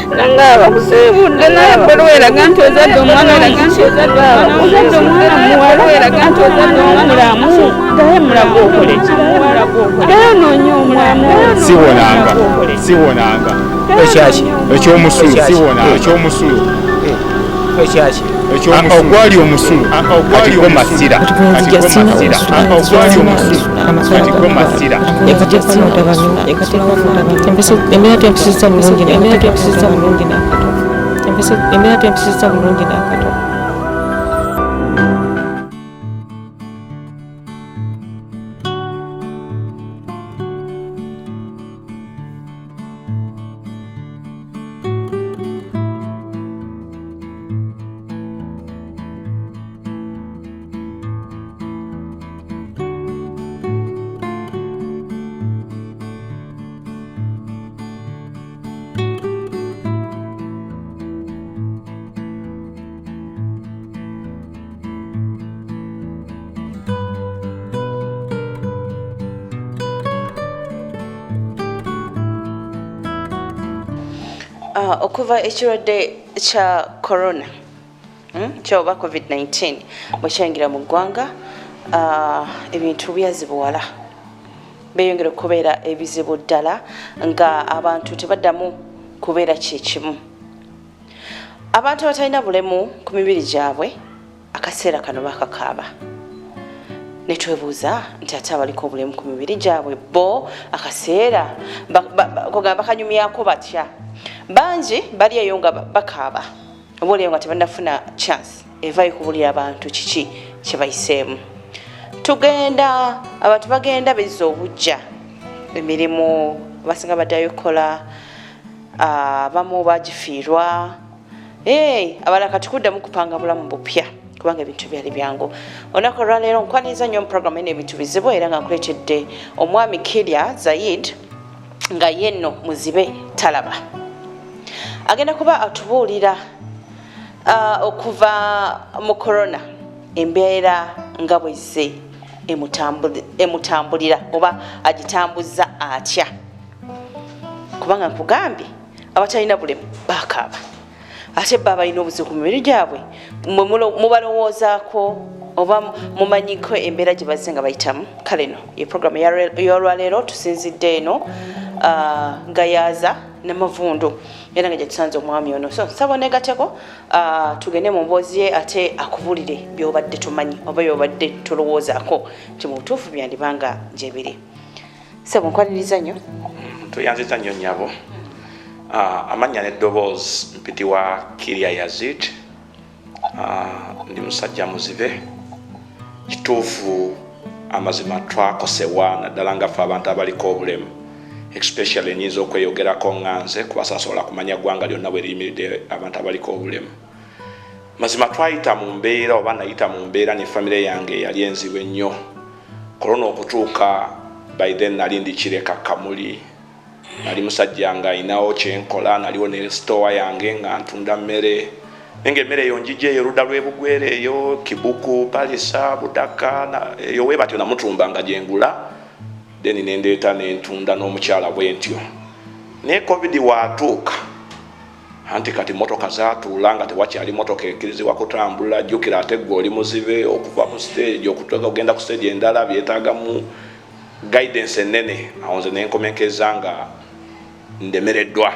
Nga bakusiibudde, naye ebbaluwa eraga nti ozadde omwana, ozadde omwana muwala, eraga nti ozadde omwana mulamu. Ddayo mulago okole ki? Ddayo onoonye omwana. Siwonanga, siwonanga. Ekyaki? Ekyomusulo. Ekyaki? Siwonanga ekyomusulo. Ekyaki? Ekyomusulo ogwali omusulo kati gwo masira, kati gwo masira, ogwali omusulo kati gwo masira. Embeera tempisizza bulungi, embeera tempisizza bulungi n'akato, embeera tempisizza bulungi n'akato. Okuva ekirwadde kya corona, kyoba COVID-19 bwe kyayingira mu ggwanga, ebintu byazibuwala, beeyongera okubeera ebizibu ddala, nga abantu tebaddamu kubeera kyekimu. Abantu abatalina bulemu ku mibiri gyabwe akaseera kano bakakaaba, ne twebuuza nti ate abaliko obulemu ku mibiri gyabwe bo akaseera kugamba bakanyumyako batya? Bangi bali eyo nga bakaaba, oba oliyo nga tebannafuna chance evayo kubulira abantu kiki kye bayiseemu. Tugenda, abantu bagenda bezza obujja emirimu, abasinga baddayo kukola, abamu bagifiirwa, abalala kati kuddamu kupanga bulamu bupya kubanga ebintu byali byangu. Olunaku olwaleero nkwaniriza nnyo mu programu eno Ebintu Bizibu, era nga nkuleetedde omwami Kirya Zaid, nga ye nno muzibe, talaba. Agenda kuba atubuulira okuva mu corona embeera nga bwezze emutambulira oba agitambuza atya, kubanga nkugambye abatalina bulemu bakaaba, ate ba balina obuzibu ku mibiri gyabwe mwe mubalowoozaako oba mumanyiko embeera gye bazze nga bayitamu. Kale no ye programu y'olwaleero tusinzidde eno Gayaza Namavundu, era nga gye tusanze omwami ono. So nsaba oneegateko, tugende mu mboozi ye, ate akubulire by'obadde tomanyi oba by'obadde tolowoozaako nti mu butuufu byandibanga gye biri. Sebo, nkwaniriza nnyo. Tuyanziza nnyo nnyabo. Amannya n'eddoboozi mpitibwa Kirya Yazid. Ndi musajja muzibe. Kituufu, amazima twakosebwa, naddala nga ffe abantu abaliko obulemu, especially nyinza okweyogerako nga nze, kuba sasobola kumanya ggwanga lyonna bwe liyimiridde abantu abaliko obulemu. Mazima twayita mu mbeera, oba nayita mu mbeera ne famire yange eyali enzibu ennyo. Korona okutuuka, by then nali ndi Kireka Kamuli. Nali musajja nga ayinawo kyenkola, naliwo ne store yange nga ntunda mmere, naye nga emmere eyo njija eyo oludda lw'ebugwere eyo Kibuku, Palisa, Budaka eyo we batyo Namutumba nga gyengula, then nendeeta nentunda n'omukyala bwe ntyo. Naye COVID waatuuka, anti kati motoka zaatuula nga tewakyali motoka ekkirizibwa kutambula. Jjukira ate gwe oli muzibe, okuva ku stage okutuuka okugenda ku stage endala byetaagamu guidance ennene. Awo nze nenkomenkeza nga ndemereddwa.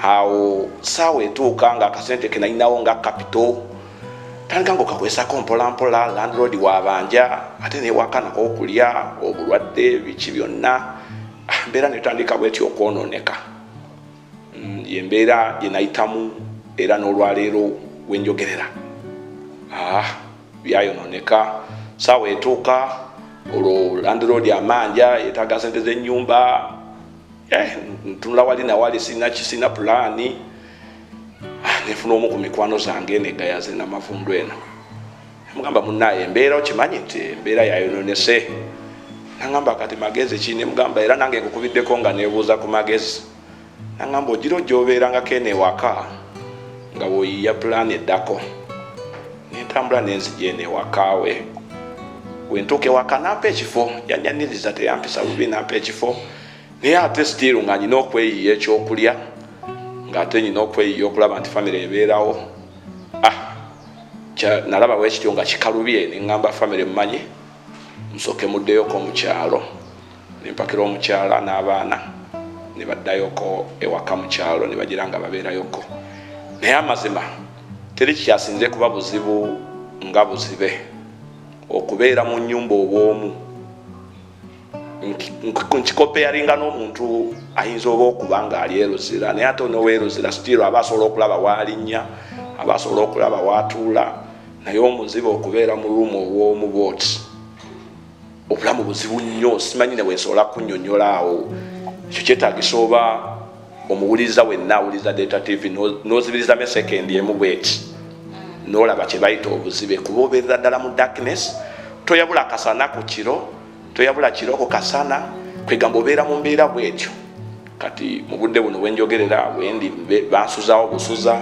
Awo saawa etuuka nga akasente ke nalinawo nga capital tandika nga okakwesako mpolampola, landlord wabanja, ate newaka nako okulya, obulwadde, biki byonna. Mbeera netandika bwetyo okwonooneka. Yembeera gyenayitamu, era n'olwaleero wenjogerera byayononeka. Saawa etuuka olwo landlord amanja, yetaaga sente z'ennyumba. Ntunula wali nawali, sina kisina pulaani. Nefuna omu ku mikwano zange negayaze Namavundu eno, mugamba, "Munaye, embeera okimanyi nti embeera yayononese." Nangamba, "Kati magezi ki?" Nemugamba, "Era nange nkukubiddeko nga nebuuza ku magezi." Nangamba, "Ogira ojjobeerangako eno ewaka nga bw'oyiiya pulaani eddako." Nentambula nenzija eno ewakaawe. Wentuuka ewaka nampa ekifo, yanyaniriza, teyampisa bubi, nampa ekifo, naye ate still nga nyina okweyiiya ekyokulya. Ng'ate nyina okweyiya okulaba nti famire ebeerawo. Nalaba bwekityo nga kikalubye, neŋŋamba famire, mmanyi nsooke muddeyoko mu kyalo. Nempakira omukyala n'abaana ne baddayoko ewaka mu kyalo, ne bagira nga babeerayoko. Naye amazima teri kikyasinze kuba buzibu nga buzibe okubeera mu nnyumba obwomu. Nkikopeyaringa n'omuntu ayinza oba okuba nga ali eruzira, naye ate noweruzira still aba asobola okulaba waalinnya, aba asobola okulaba waatuula. Naye omuzibe okubeera mu room obwomu bwoti, obulamu buzibu nnyo. Simanyi ne bwensobola kunnyonnyola awo. Ekyo kyetagisa oba omuwuliriza wenna awuliriza Delta TV n'ozibirizamu esekendi emu bweti, n'olaba kye bayita obuzibe, kuba obeerera ddala mu darkness. Toyabula kasana ku kiro, toyabula kiro ku kasana. Kwegamba obeera mu mbeera bwetyo. Kati mu budde buno bwenjogerera wendi bansuzaawo busuza.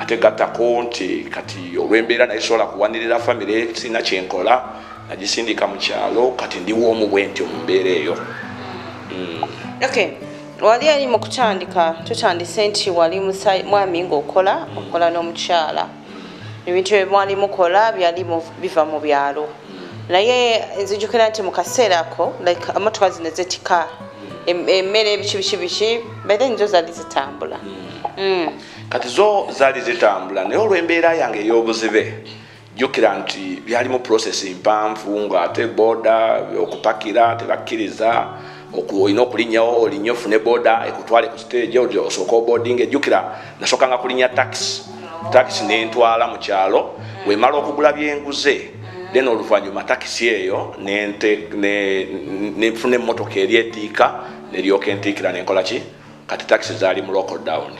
Ate gattako nti kati olw'embeera naye sobola kuwanirira famire, sirina kyenkola, nagisindika mu kyalo. Kati ndiwo omu bwentyo mu mbeera eyo. Okay, wali ali mu kutandika, tutandise nti wali mwami ng'okola, okola n'omukyala. Ebintu bye mwali mukola byali biva mu byalo, naye nzijukira nti mu kaseera ako, like, emotoka zino zetika emmere, biki biki biki, by then zo zaali zitambula. Kati zo zaali zitambula, naye olw'embeera yange ey'obuzibe, jjukira nti byalimu process mpanvu, ng'ate boda okupakira tebakkiriza. Olina okulinnyawo, olinnye ofune boda ekutwale ku stage, osooka oboarding. Ejjukira nasookanga kulinnya taxi, taxi nentwala mu kyalo. Wemala okugula byenguze, then oluvannyuma takisi eyo nenfuna emmotoka eri etiika, neryoka entiikira, nenkola ki. Kati takisi zaali mu lockdown.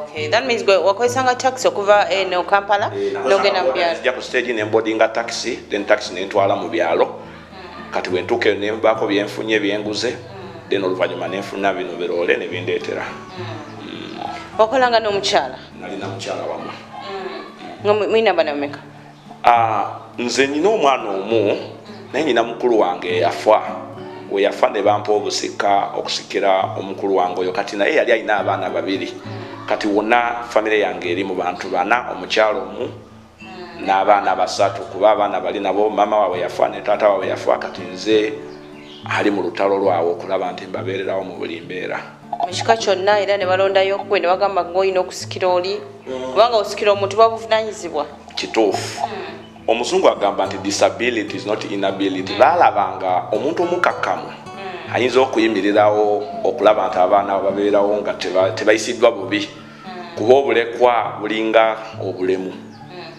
Okay, that means gwe wakozesanga taxi okuva eno Kampala n'ogenda mu byalo? Nzija ku stage nemboardinga taxi, then taxi nentwala mu byalo. Kati bwentuuka eyo nenvaako byenfunye, byenguze, then oluvannyuma nenfuna bino biroole ne bindeetera. Wakolanga n'omukyala? Nalina mukyala wamu. Nga mulina bana bameka? Ah, nze nyina omwana omu, naye nyina mukulu wange eyafa. We yafa ne bampa obusika okusikira omukulu wange oyo. Kati naye yali alina abaana babiri. Kati wonna famire yange eri mu bantu bana, omukyalo omu n'abaana basatu, kuba abaana bali nabo maama waabwe yafa ne taata waabwe yafa. Kati nze ali mu lutalo lwawe okulaba nti mbabeererawo mu buli mbeera. Mu kika kyonna era ne balondayo gwe, ne bagamba ng'olina okusikira oli, kubanga osikira omuntu babuvunanyizibwa. Kituufu. Omuzungu agamba nti disability is not inability. Baalabanga omuntu omukakkamu ayinza okuyimirirawo okulaba nti abaana babeerawo nga tebayisiddwa bubi, kuba obulekwa bulinga obulemu.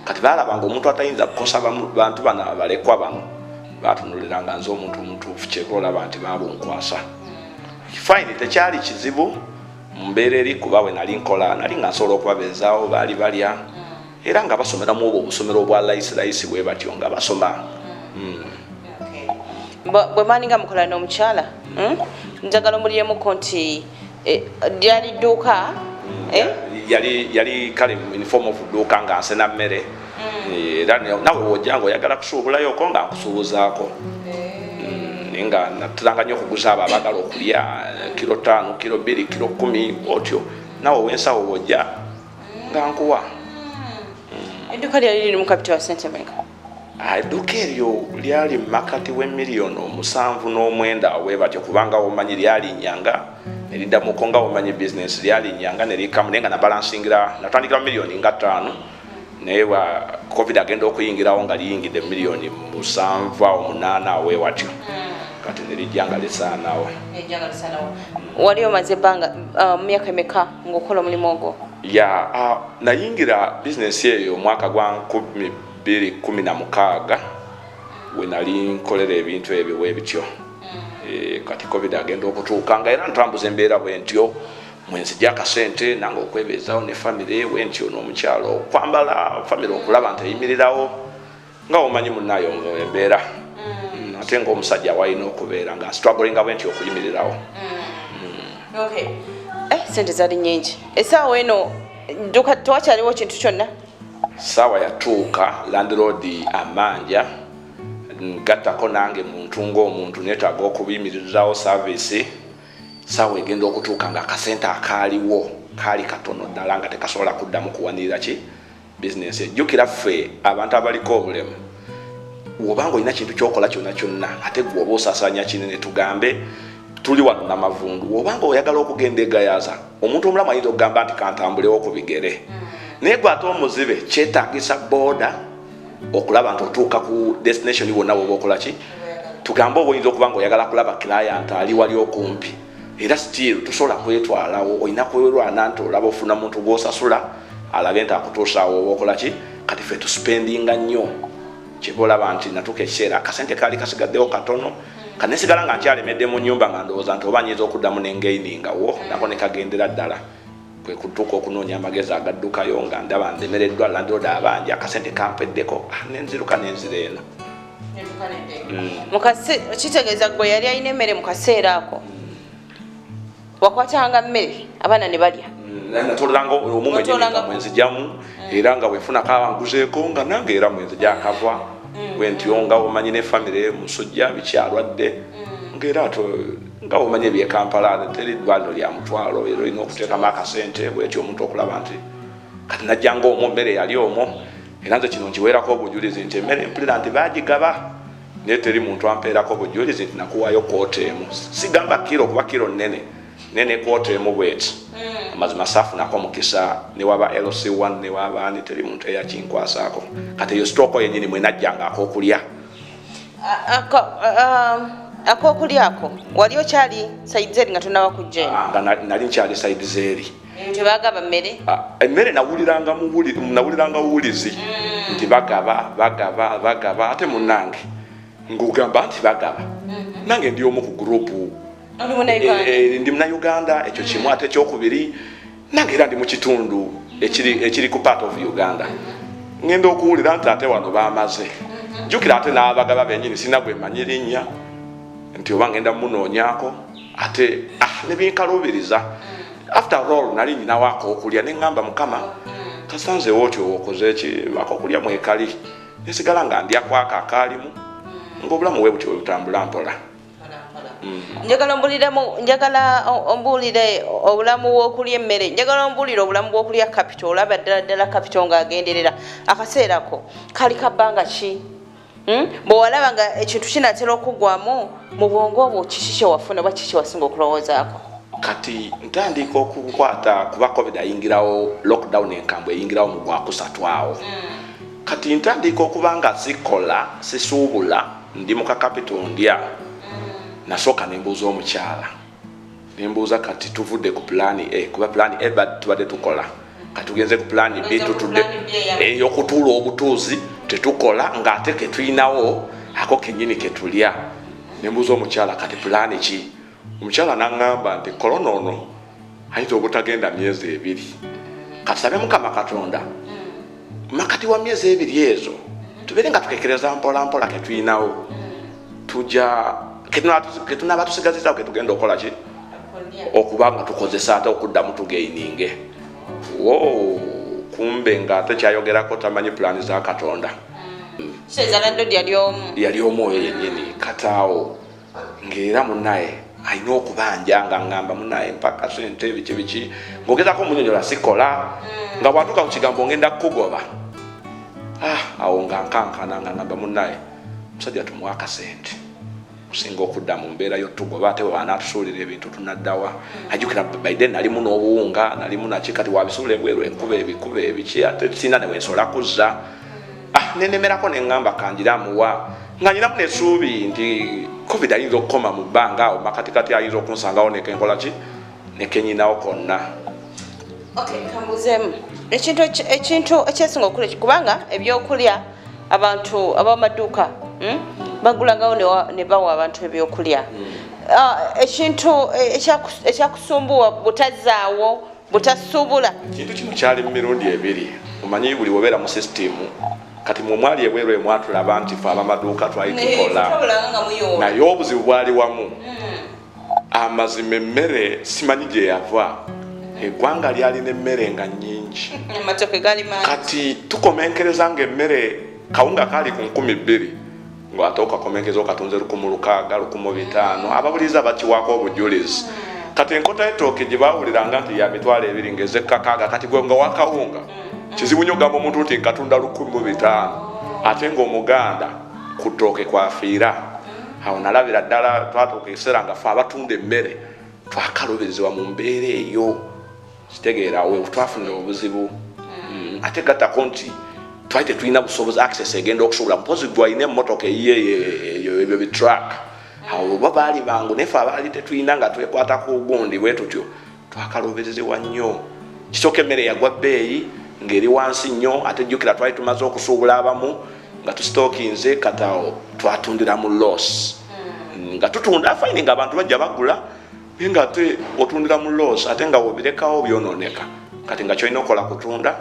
Kati baalabanga omuntu atayinza kukosa bantu bano abalekwa bano, batunuliranga nze omuntu omutuufu. Kyeva olaba nti babunkwasa. Fine, tekyali kizibu mu mbeera eri, kuba we nali nkola nali nga nsobola okubabeezaawo. Baali balya era nga basomeramu obwo obusomero obwa layisi layisi bwe batyo nga basoma. Bwe mwalinga mukola n'omukyala, Njagala omulyemuko nti lyali dduuka, eh? Yali kale in form of dduuka nga nsena mmere. Era nawe wojja nga oyagala kusuubulayoko nga nkusuubuzaako. Naye nga nateranga nnyo okuguza abo abaagala okulya kilo 5, kilo 2, kilo 10 otyo. Nawe owensawo wojja nga nkuwa. Edduuka lyali liri mu capital wa sente meka? Ah, edduuka eryo lyali makati w'emiliyoni 79 we batyo, kubanga womanyi lyalinnyanga neriddamuko, nga womanyi bizinesi, lyalinnyanga nerikamu. Naye nga nabalansingira, natandikira mu miliyoni nga 5, naye bwa COVID agenda okuyingirawo nga liyingidde miliyoni 7 awo 8 awo we watyo. Kati nerijja nga lisaanawo. Wali omaze ebbanga, mu myaka emeka ng'okola omulimu ogwo? Ya, nayingira bizinesi eyo omwaka gwa 2016, we nali nkolera ebintu ebyo bwe bityo. Kati COVID agenda okutuuka nga era ntambuza embeera bwe ntyo, mwenzija akasente nange okwebeezawo ne famire bwe ntyo, n'omukyalo okwambala, famire okulaba nti eyimirirawo, nga omanyi munnayo embeera. Ate ng'omusajja walina okubeera nga strugglinga bwe ntyo okuyimirirawo. Okay. Sente zaali nyingi. Essaawa eno dduuka tewakyaliwo kintu kyonna? Saawa yatuuka landlord amanja, gattako nange muntu ng'omuntu neetaaga okubiyimirizaawo service. Saawa egenda okutuuka nga akasente akaaliwo Kaali katono ddala nga tekasobola kuddamu kuwanirira ki bizinensi. Ejjukira ffe abantu abaliko obulemu, wobanga olina kintu kyokola kyonna kyonna, ate gwe oba osasanya kinene. Tugambe tuli wano Namavundu, wobanga oyagala okugenda egayaza, omuntu omulamu ayinza okugamba nti kantambulewo ku bigere, naye gwe ate omuzibe kyetagisa booda okulaba nti otuuka ku destination wonna woba okola ki. Tugambe oba oyinza okuba nga oyagala kulaba client ali wali okumpi, era still tosobola kwetwalawo, olina kwerwana nti olaba ofuna muntu gwosasula alabe nti akutuusaawo oba okola ki. Kati ffe tuspendinga nnyo, kyeba olaba nti natuuka ekiseera akasente kaali kasigaddewo katono, kanesigala nga nkyalemedde mu nyumba, nga ndowooza nti oba nyinza okuddamu nengainingawo nako nekagendera ddala. Kwe kutuuka okunoonya amagezi agaddukayo nga ndaba ndemereddwa, landlord abanja, akasente kampeddeko, nenziruka nenzira eno. Kitegeeza gwe yali alina emmere mu kaseera ako, wakwatanga mmere abaana ne balya? Natolanga omu nga mwenzijamu, era nga bwenfunako abanguzeeko nga nange era mwenzija akava bwentyo, nga omanyi ne famire musujja bikyalwadde, ngaera nga omanyi ebyekampala teri ddwaliro lya mutwalo, era olina okuteekamu akasente bwetyo omuntu okulaba nti kati najjanga omwo mmere yali omwo. Era nze kino nkiweerako obujulizi nti emmere mpulira nti bagigaba, naye teri muntu ampeerako bujulizi nti nakuwaayo koota emu, sigamba kiro kuba kiro nnene, naye ne koota emu bweti. Amazima saafunako mukisa, newaba LC1 newabaani, teri muntu eyakinkwasaako. Kati eyo stock yenyini mwenajjanga akokulya. Akokulyako wali okyali side zeri nga tonaba kujja eno? Nga nali nkyali side zeri. Tebagaba mmere? Emmere nawuliranga buwulizi nti bagaba, bagaba, bagaba. Ate munnange ng'ogamba nti bagaba, nange ndi omu ku group. Ndi munauganda, ekyo kimu. Ate ekyokubiri, nange era ndi mu kitundu ekiri ku part of Uganda. Ngenda okuwulira nti ate wano bamaze. Jjukira ate n'abagaba benyini sina gwe manyi linnya nti oba ngenda munoonyaako, ate nebinkaluubiriza. After all nali nyinawo akokulya, neŋŋamba Mukama kasanzeewo otyo okoze eki akokulya mwekali, nesigala nga ndyakwako akaalimu, ngaobulamu we butyo bwe butambula mpola. Njagala ombuliremu, njagala ombuulire obulamu bw'okulya emmere, njagala ombuulire obulamu bw'okulya capital. Olaba ddala ddala capital ng'agenderera akaseerako kali kabbanga ki? Bwewalaba nga ekintu kinatera okugwamu mu bwongo obwo, kiki kyewafuna oba kiki kyewasinga okulowoozaako? Kati ntandika okukwata kuba COVID ayingirawo, lockdown enkambwe eyingirawo mu gwakusatu awo. Kati ntandika okuba nga sikola, sisuubula, ndi mu kakapito ndya. Nasooka nembuuza omukyala, nembuuza kati tuvudde ku plan A, kuba plan A tubadde tukola, kati tugenze ku plan B, tutudde eyokutuula obutuuzi tetukola, ng'ate ketulinawo ako kenyini ketulya. Nembuuza omukyala kati plan ki? Omukyala naŋŋamba nti korona ono ayinza obutagenda myezi 2, katusabe Mukama Katonda makati wa myezi 2 ezo tubeere nga tukekereza mpola mpola ketulinawo, tuja ketunaba tusigazizawo ketugenda okukola ki, okuba nga tukozesa ate okuddamu tugaininge wo. Kumbe nga ate kyayogerako tamanyi pulaani za Katonda. Yali omu oyo yennyini. Kataawo ng'era munaye alina okubanja, nga ngamba munaye mpaka sente biki biki, ng'ogezako omunyonyola sikola, nga bwatuuka ku kigambo ngenda kukugoba, awo nga nkankana, nga ngamba munaye musajja tumuwa akasente kusinga okudda mu mbeera yotugoba, ate bwanaatusuulira ebintu tunaddawa? Ajjukira by then nalimu n'obuwunga, nalimu naki, kati wabisuula ebweru, enkuba ebikuba ebiki, ate sina newensobola kuzza. Nenemerako neŋŋamba kangira amuwa, nga nyinamu nesuubi nti COVID ayinza okukoma mu bbanga awo makatikati, ayinza okunsangawo nekenkola ki nekenyinawo konna. Kambuzeemu ekintu ekyesinga okulya, kubanga ebyokulya abantu abamaduuka bagulangawo ne bawa abantu ebyokulya. Ekintu ekyakusumbuwa butazaawo butasuubula? Kintu kino kyali mu mirundi ebiri. Omanyi buli wobeera mu sisitimu, kati mwe mwali ebweru emwatulaba nti fe abamaduuka twali tukola, naye obuzibu bwali wamu. Amazima emmere simanyi gye yava, eggwanga lyalina emmere nga nnyingi. Kati tukomenkereza nga emmere kawunga kaali ku 2000, ng'ate okakomenkeza okatunze 1600, 1500. Ababuliza bakiwaako obujulizi. Kati enkota y'ettooke gye baawuliranga nti ya 20,000 ng'ez'ekkakaaga, kati gwe nga wakawunga kizibu nnyo ogamba omuntu nti nkatunda 1,500, ate ng'Omuganda ku ttooke kwafiira. Awo nalabira ddala twatuuka ekiseera nga ffe abatunda emmere twakaluubirizibwa mu mbeera eyo, kitegeera, we twafunira obuzibu. Ate gattako nti twali tetulina busobozi, access egenda okusobola, mpozi gwe alina emmotoka eyiye eyo, ebyo bitruck, awo bo baali bangu, naye ffe abaali tetulina nga twekwata ku gundi bwe tutyo, twakaluubirizibwa nnyo. Kisooka emmere yagwa bbeeyi ng'eri wansi nnyo, ate jjukira twali tumaze okusuubula abamu nga tusitookinze, kati awo twatundira mu loss, nga tutunda fine nga abantu bajja bagula, naye nga ate otundira mu loss, ate nga wobirekawo byonooneka. Kati nga kyolina okukola kutunda,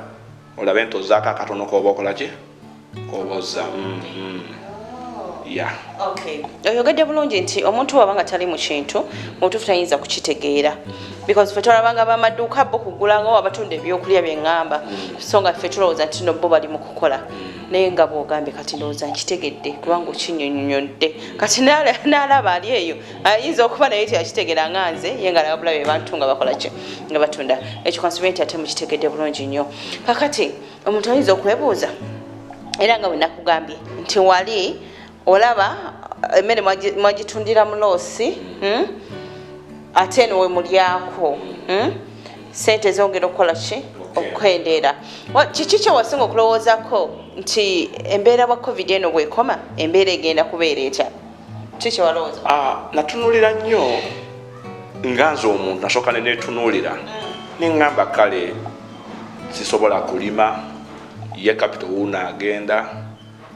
olabe nti ozaako akatono koba okola ki koboza. Ya. Okay, oyogedde bulungi nti omuntu waba nga tali mu kintu mutuufu tayinza kukitegeera, because ffe twalabanga bamaduuka bo kugulanga abatunda ebyokulya byeŋŋamba, so nga ffe tulowooza nti no bo bali mu kukola, naye nga bwogambye kati ndowooza nkitegedde, kubanga okinyonyonyodde. Kati n'alaba ali eyo ayinza okuba naye teyakitegeera nga nze, ye nga alaba bulabe bantu nga bakola ki, nga batunda ekyo. Kansubire nti ate mukitegedde bulungi nnyo. Kakati omuntu ayinza okwebuuza, era nga bwe nakugambye nti wali olaba emmere mwagitundira mu loss, Ate eno we mulyako, Sente zongera okukola ki? Okukendeera. Kiki kyewasinga okulowoozako nti embeera bwa COVID eno bwekoma, embeera egenda kubeera etya? Ki kyewalowooza? Ah, natunulira nnyo nga nze omuntu, nasooka nenetunuulira neŋŋamba kale sisobola kulima, ye capital wuuno agenda.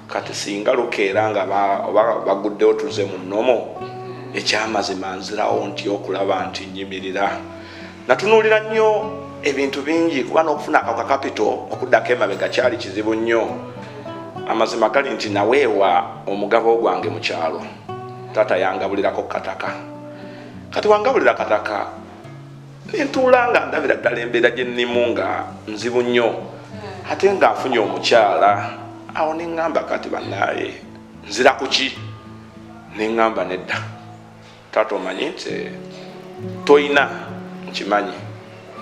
Kati singa lukeera nga oba baguddewo tuze mu nnomo, ekyamazima nzirawo nti okulaba nti nyimirira. Natunuulira nnyo ebintu bingi, kuba n'okufuna ako kakapito okuddako emabega kyali kizibu nnyo. Amazima gali nti naweewa omugabo gwange mu kyalo, taata yangabulirako kataka. Kati wangabulira kataka, nentuula nga ndabira ddala embeera gye nnimu nga nzibu nnyo, ate nga nfunye omukyala. Awo neŋŋamba kati bannaaye nzira ku ki? Neŋŋamba nedda taata, omanyi nti toyina, nkimanyi,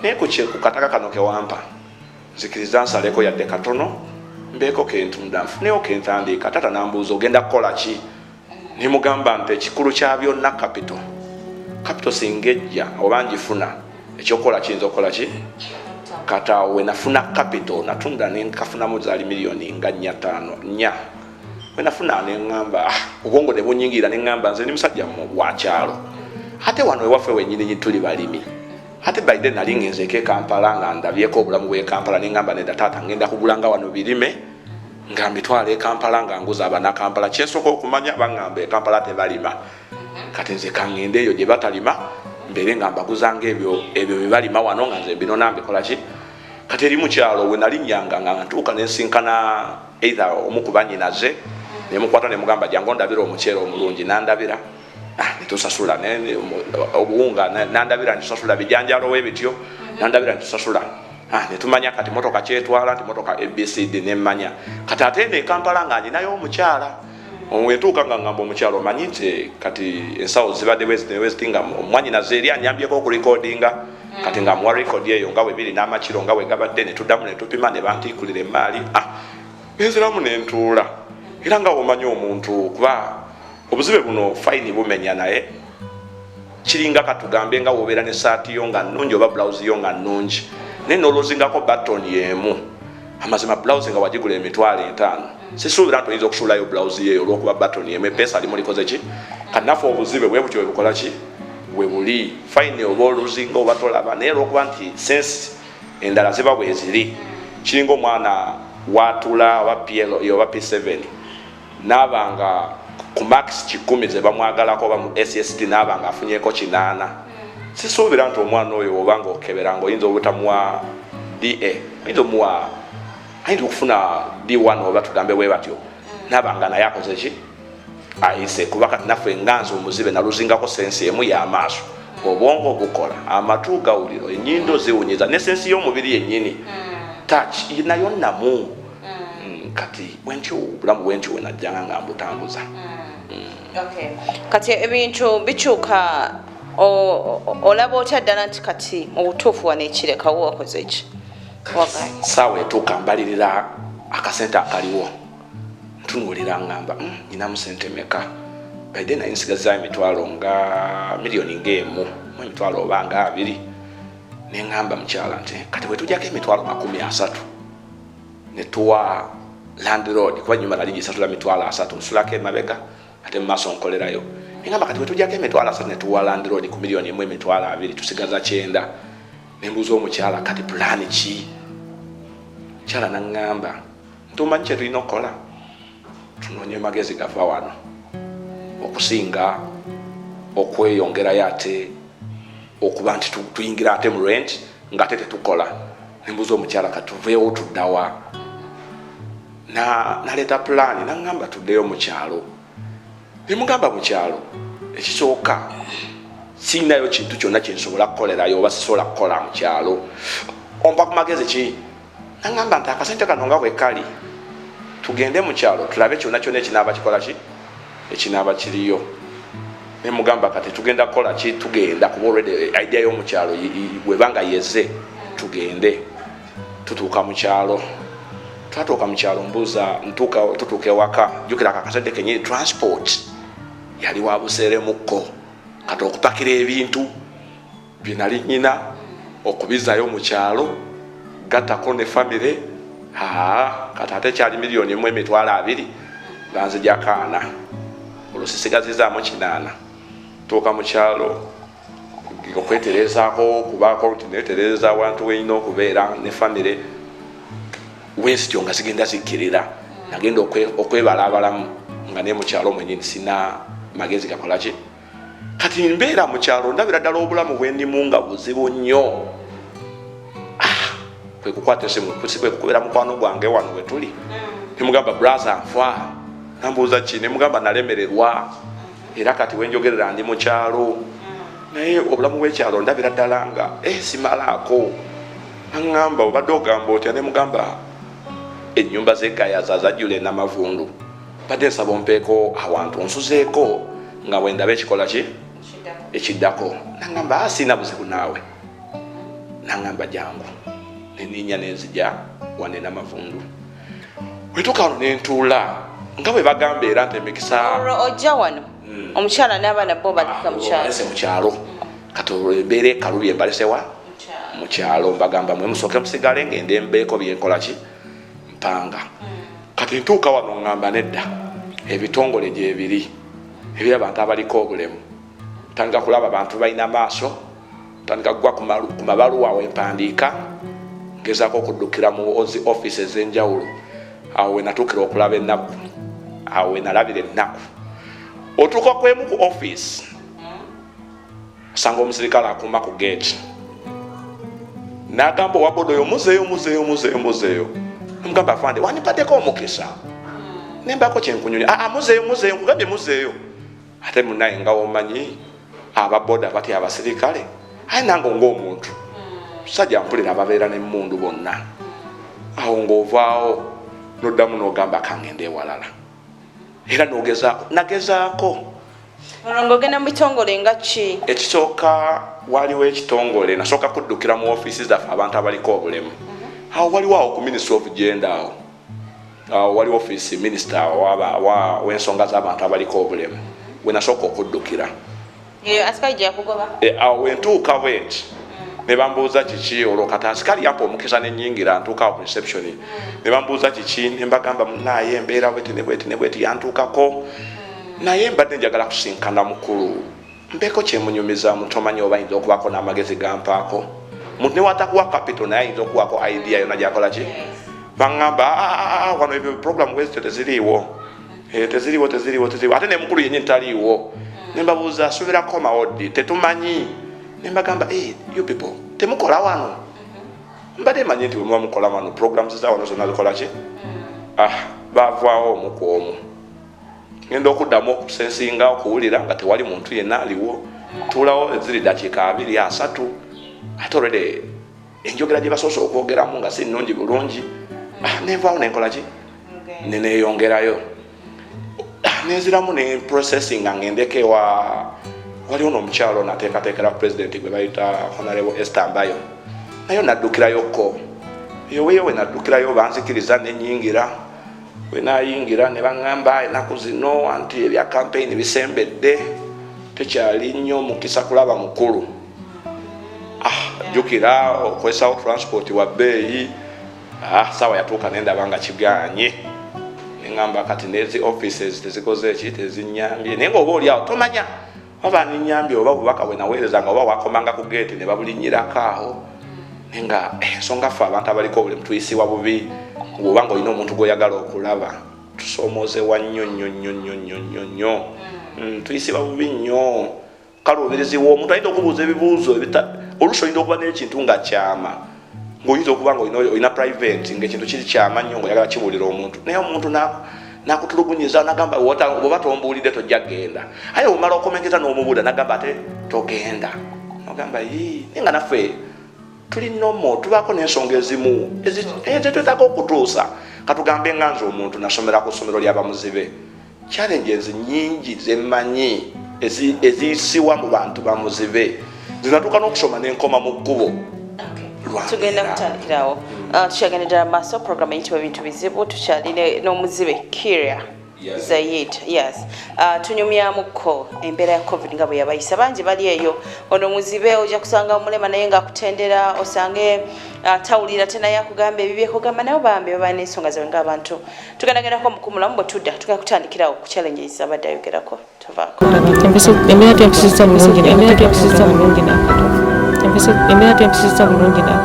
naye ku kataka kano kewampa nzikiriza nsaleko yadde katono, mbeeko kentunda nfunewo kentandiika. Taata nambuuza, ogenda kukola ki? Nemugamba nti ekikulu kya byonna capital. Capital singa ejja oba ngifuna, ekyokukola kiyinza okukola ki? Kati awo wenafuna capital, natunda nenkafunamu, zaali miliyoni nga nnya, ttaano, nnya. Wenafuna neŋŋamba, ah, obwongo ne bunyingira, neŋŋamba nze ndi musajja wa kyalo, ate wano ewaffe wenyininyini tuli balimi, ate by then nali ngenzeeko e Kampala nga ndabyeko obulamu bw'e Kampala. Neŋŋamba nedda taata, ngenda kugulanga wano birime nga mbitwala e Kampala nga nguza abanakampala. Kyensooka okumanya, baŋŋamba e Kampala tebalima, kati nze kaŋŋende eyo gye batalima mbeere nga mbaguzanga ebyo ebyo bye balima wano, nga nze mbinona mbikola ki. Kati eri mukyalo we nalinnyanga nga ntuuka nensinkana either omu ku bannyinaze, nemukwata nemugamba jangu ondabira omuceere omulungi, nandabira, ah, netusasula obuwunga, nandabira netusasula bijanjalo we bityo, nandabira netusasula. Ah, netumanya kati motoka kyetwala nti motoka ABCD, nemmanya kati ate eno e Kampala nga nyinayo omukyala. Wentuuka nga ngamba omukyala, omanyi nti kati ensawo zibadde bweziti, nga omwanyinaze eri anyambyeko okurekodinga, kati nga muwa rekodi eyo nga webiri n'amakiro nga wegabadde, netuddamu netupima ne bantiikulira emaali. Ah, nenziramu nentuula, era nga womanyi omuntu, kuba obuzibe buno fine bumenya, naye kiringa katugambe nga wobeera ne saati yo nga nnungi oba blouse yo nga nnungi, naye nolozingako button emu. Amazima blouse nga wagigula 50,000, sisuubira nti oyinza okusuulayo blouse yeeyo olwokuba button emu epeesa limu likoze ki. Kati obuzibe bwe butyo bwebukola ki, bwe buli fine, oba oluzinga oba tolaba, naye olwokuba nti sense endala ziba bweziri, kiringa omwana watula oba PL oba P7 naaba nga ku marks 100 ze bamwagalako oba mu SST naaba nga afunyeko 80, sisuubira nti omwana oyo oba nga okebera nga oyinza obutamuwa da, oyinza omuwa, ayinza okufuna D1 oba tugambe bwe batyo, naaba nga naye akoze ki, ayise. Kuba kati naffe nga nze omuzibe naluzingako sense emu y'amaaso, obwongo bukola, amatu gawulira, enyindo ziwunyiza, ne sense y'omubiri yennyini touch nayo namu. Kati bwentyo obulamu bwentyo wenajjanga nga mbutambuza. Okay. Kati ebintu bikyuka. Olaba otya ddala nti kati mu butuufu wano ekirekawo wakoze ki? Saawa etuuka mbalirira akasente akaliwo, ntunuulira ngamba, nyinamu sente meka?" Baide naye nsigazayo emitwalo nga miliyoni ngaemu mu emitwalo oba nga 20. Neŋŋamba mukyala nti kati bwe tujjako emitwalo 30 netuwa landlord, kuba nyumba nali gisasula 300,000, nsulako emabega ate mumaaso nkolerayo. Neŋŋamba kati bwe tujjako emitwalo 30 netuwa landlord ku miliyoni emu emitwalo 20, tusigaza 90. Nembuuza omukyala, "Kati pulaani ki?" Mukyala naŋŋamba nti, "Omanyi kyetulina okukola? Tunoonye magezi gava wano okusinga okweyongerayo ate okuba nti tuyingira ate mu rent nga ate tetukola." Nembuuza omukyala, "Katuveewo tuddawa?" Naleeta pulaani, naŋŋamba tuddeyo mu kyalo. Nemugamba mu kyalo ekisooka siinayo kintu kyonna kyensobola kukolerayo oba sisobola kukola mu kyalo, ompa ku magezi ki? Naŋŋamba nti akasente kano nga bwe kali, tugende mu kyalo tulabe kyonna kyonna ekinaaba kikola ki, ekinaaba kiriyo. Nemugamba kati tugenda kukola ki? Tugenda kuba already idea y'omukyalo bwebanga yeze, tugende. Tutuuka mu kyalo, twatuuka mu kyalo, mbuuza ntuuka, tutuuka ewaka, jjukira ako akasente kenyini transport yali wa buseeremukko. Kati okupakira ebintu bye nali nyina okubizaayo mu kyalo, gattako ne famire, aa kati ate kyali 1,200,000, banzijako 40, olwo sisigazizaamu 80. Tuuka mu kyalo okweterezaako, okubaako nti netereeza awantu wenyina okubeera ne famire wensityo nga zigenda zikkirira. Nagenda okwebalabalamu nga ne mukyalo mwenyini sina magezi gakolaki. Kati mbeera mukyalo, ndabira ddala obulamu bwendimu nga buzibu nnyo. Ah, kwe kukwata esimu, kwe kukubira mukwano gwange wano wetuli, nemugamba, "Brother, nfa." Nambuuza ki? Nemugamba nalemererwa, era kati wenjogerera ndi mukyalo, naye obulamu bwekyalo ndabira ddala nga simalaako. Aŋŋamba, "Obadde ogamba otya?" Nemugamba ennyumba zegayaza zajjula enamavundu, badde nsaba ompeeko awantu onsuzeeko nga bwendaba ekikola ki ekiddako. Naŋŋamba, "Ah, siina buzibu naawe." Naŋŋamba jangu, neninya nenzija wane namavundu. Wetuuka wano nentuula nga bwe bagamba era nti emikisa. Olwo ojja wano, omukyala n'abaana bo baleka mukyalo? Balese mukyalo. Kati olwo embeera ekalubye, mbalesewa mukyalo, mbagamba mwe musooke musigale, ngende mbeeko byenkola ki mpanga. Kati ntuuka wano ŋŋamba nedda, ebitongole gyebiri eby'abantu abaliko obulemu. Ntandika kulaba bantu balina maaso, ntandika kugwa ku mabaluwa wempandiika, ngezaako okuddukira mu zi office ez'enjawulo. Awo we natuukira okulaba ennaku, awo we nalabira ennaku. Otuuka kwemu ku office, osanga omusirikale akuuma ku gate, n'agamba owa boda oyo, "Muzeeyo, muzeeyo, muzeeyo, muzeeyo." Namugamba, "Afande, wanipaddeko omukisa nembako kyenkunyumya." "Aa, muzeeyo, muzeeyo, nkugambye muzeeyo." Ate munaye nga womanyi ababoda batya abasirikale, aye nange ngaomuntu sajja mpulira ababeera nemundu bonna. Awo ng'ovaawo noddamu n'ogamba kangende ewalala, era nogezaako, nagezaako. Olwo ng'ogenda mu bitongole nga ki? Ekisooka waliwo ekitongole, nasooka kuddukira mu ofiisi zaffe abantu abaliko obulemu. Awo waliwo awo ku Ministry of Gender, awo waliwo ofiisi minisita w'ensonga z'abantu abaliko obulemu, we nasooka okuddukira. Eyo asikali gye yakugoba? Awo wentuuka bwenti ne bambuuza kiki. Olwo kati asikali yampa omukisa nenyingira, ntuuka awo ku reception ne bambuuza kiki, ne mbagamba munaye embeera bweti ne bweti ne bweti yantuukako, naye mbadde njagala kusinkana mukulu mbeeko kyemunyumiza. Mutomanyi oba ayinza okubaako n'amagezi gampaako. Muntu newatakuwa capital, naye ayinza okuwaako idea yonna gyakola ki. Baŋŋamba, "Ah, ah, ah, wano ebyo program wezityo teziriiwo. Teziriiwo, teziriiwo, teziriiwo, ate nemukulu yennyini taliiwo." Nembabuuza, "Asuubira kukomawo ddi?" "Tetumanyi." Nembagamba, "Eh, you people temukola wano? Mbadde manyi nti bwemuba mukola wano programs za wano zonna zikola ki." Ah, bavaawo omu ku omu. Ngenda okuddamu okusensinga okuwulira nga tewali muntu yenna aliwo. Tuulawo ziri dakiika 20, 30, ate already enjogera gye basoose okwogeramu nga si nnungi bulungi. Ah, nenvaawo nenkola ki, neneyongerayo. Ah, nenziramu ne processing nga ngendeko ewa Waliwo n'omukyalo ono ateekateekera pulezidenti gwe bayita Honorable Esther Mbayo, naye naddukirayokko eyo weyo. We naddukirayo, banzikiriza nenyingira. We nayingira ne baŋŋamba, ennaku zino anti ebya campaign bisembedde, tekyali nnyo mukisa kulaba mukulu. Ah, jjukira okwesawo transport wa bbeeyi. Ah, saawa yatuuka nendaba nga kiganye, neŋŋamba kati nezi offices tezikoze eki, tezinyambye. Naye nga oba oli awo tomanya oba ninyambye oba bubaka bwe naweereza nga oba wakomanga ku geeti ne babulinyirako awo. Naye nga ensonga ffe abantu abaliko obulemu tuyisibwa bubi. Bw'oba nga olina omuntu gw'oyagala okulaba, tusoomoozebwa nnyo nnyo nnyo nnyo nnyo nnyo nnyo. Tuyisibwa bubi nnyo, kaluubirizibwa. Omuntu ayinza okubuuza ebibuuzo, oluusi oyinza okuba n'ekintu nga kyama, ng'oyinza okuba nga olina private, ng'ekintu kiri kyama nnyo, ng'oyagala kibuulira omuntu, naye omuntu nakutulugunyiza, nagamba, "Bw'oba tombuulidde tojja kgenda." Aye omala okomengeza n'omubuulira, nagamba ate togenda. Nogamba, "Yii." Naye nga naffe tuli nomo, tubaako n'ensonga ezimu zetwetaaga okutuusa. Katugambe nga nze omuntu nasomera ku ssomero ly'abamuzibe, challenges nyingi zemmanyi eziyisibwa mu bantu bamuzibe. Nze natuuka n'okusoma nenkoma mu kkubo. Tugenda kutandikirawo. Ah, tukyagenda ddala maaso. Program eyitibwa Ebintu Bizibu. Tukyali n'omuzibe Kiria Zayid. Yes. Ah, tunyumyamuko embeera ya COVID nga bwe yabayisa. Bangi bali eyo, ono muzibe, ojja kusanga omulema naye ng'akutendera, osange tawulira te naye akugamba ebibye kugamba, naye bambi baba n'ensonga zaabwe ng'abantu. Tugendagendako mukumulamu, bwe tudda tugenda kutandikirawo ku challenges abadde ayogerako. Tovaako. Embeera tempisizza bulungi, embeera tempisizza bulungi n'akatono. Embeera tempisizza bulungi n'akatono.